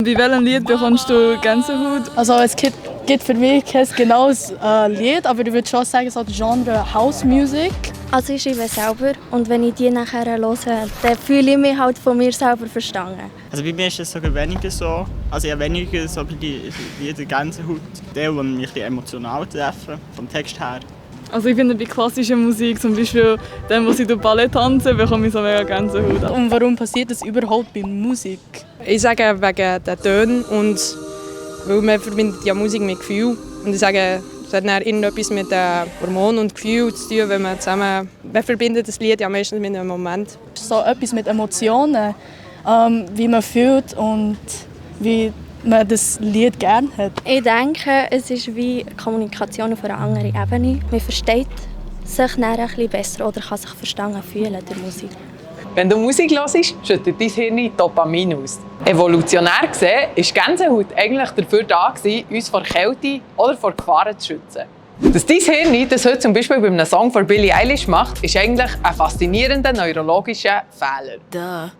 Bei welchem Lied bekommst du Gänsehaut? Also es gibt für mich kein genaues Lied, aber ich würde schon sagen, so das Genre House Music. Also ich schreibe selber und wenn ich die nachher höre, dann fühle ich mich halt von mir selber verstanden. Also bei mir ist es sogar weniger so. Also ja, weniger so bei jeder Gänsehaut. Die mich ein bisschen emotional treffen, vom Text her. Also ich finde bei klassischer Musik, zum Beispiel dem, was ich durch Ballett tanze, bekomme ich so mega Gänsehaut. Und warum passiert das überhaupt bei Musik? Ich sage wegen den Tönen und weil man verbindet ja Musik mit Gefühl. Und ich sage, es hat dann irgendetwas mit Hormonen und Gefühl zu tun, wenn man zusammen... Man verbindet das Lied ja meistens mit einem Moment. So etwas mit Emotionen, wie man fühlt und wie man das Lied gerne hat. Ich denke, es ist wie Kommunikation auf einer anderen Ebene. Man versteht sich dann ein bisschen besser oder kann sich verstanden fühlen durch Musik. Wenn du Musik hörst, schüttet dein Hirn Dopamin aus. Evolutionär gesehen war Gänsehaut eigentlich dafür da, uns vor Kälte oder vor Gefahren zu schützen. Dass dein Hirn das heute zum Beispiel bei einem Song von Billie Eilish macht, ist eigentlich ein faszinierender neurologischer Fehler.